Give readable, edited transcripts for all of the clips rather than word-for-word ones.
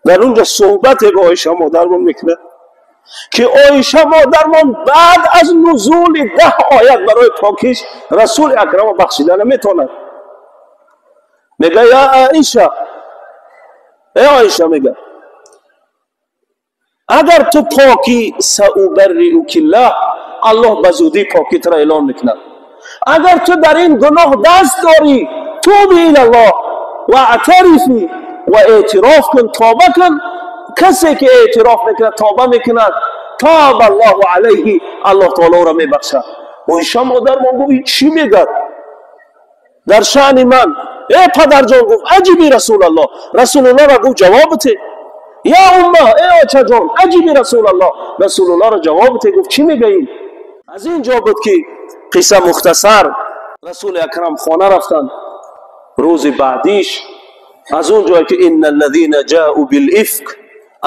Дар унҷа суҳбате бо Оиша модармон мекунад, ки Оиша модармон баъд аз нузули 10 оят барои покиш Расули Акрама бахшида наметавонад. Мега: «Я Аиша, э Оиша», мега, «агар ту покӣ, سأبرئك الله, Аллоҳ ба зудӣ покитро эълон мекунад. Агар ту дар ин гуноҳ даст дорӣ, توبي إلى الله واعترفي, ва эътироф кун, тоба кун. Касе ки эътироф мекунад, тоба мекунад, تاب الله عليه, Аллоҳ таоло ӯро мебахшад». Оиша модармон гуфт: «Ин чӣ мегӯяд дар шаъни ман, э падарҷон?» Гуфт: «أجبي رسول الله». Расулуллоҳро гуфт: «Ҷавоб бите». «يا أماه», э очаҷон, «أجبي رسول الله», Расулуллоҳро ҷавоб бите. Гуфт: «Чӣ мегӯӣ?» Аз ин ҷо буд, ки қисса мухтасар, Расули Акрам хона рафтанд. Рӯзи баъдиш аз он ҷое ки إن الذين جاءوا بالإفك,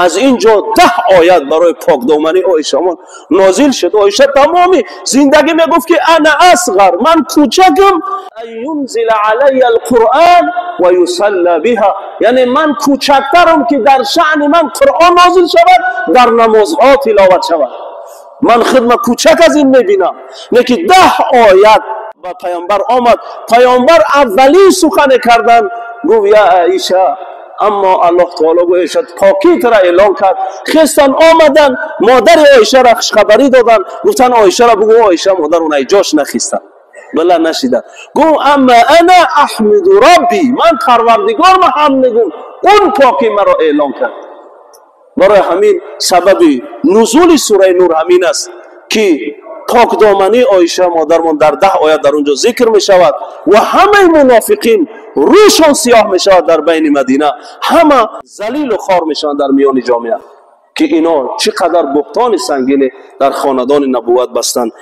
аз ин ҷо 10 оят барои покдоманӣ Оишамон нозил шуд. Оиша тамоми зиндагӣ мегуфт, ки أنا أصغر, ман кӯчакам, أن ينزل علي القرآن ويصلى بها, яъне ман кӯчактарам, ки дар шаъни ман Қуръон нозил шавад, дар намозҳо тиловат шавад. Ман худма кӯчак аз ин мебинам. Леки 10 оят ба Паёмбар омад. Паёмбар аввалин сухане карданд, гуфт: «Я Аиша». Аммо Аллоҳ таоло гӯ Оиша покитра эълон кард. Хестан, омаданд, модари Оишаро хушхабарӣ доданд. Гуфтанд: «Оишаро бугӯ». Оиша модар унай ҷош нахистанд, била нашиданд. Гуфт: «أما أنا أحمد ربي», ман Парвардигорма ҳамд мегӯм, он покӣ маро эълон кард. Барои ҳамин сабаби нузули сураи Нур ҳамин аст, ки покдомании Оиша модармон дар 10 оят дар он ҷо зикр мешавад ва ҳамаи мунофиқин рӯшон сиёҳ мешавад. Дар байни Мадина ҳама залилу хор мешаванд, дар миёни ҷомеа, ки ино чӣ қадар буҳтони сангине дар хонадони набувват бастанд.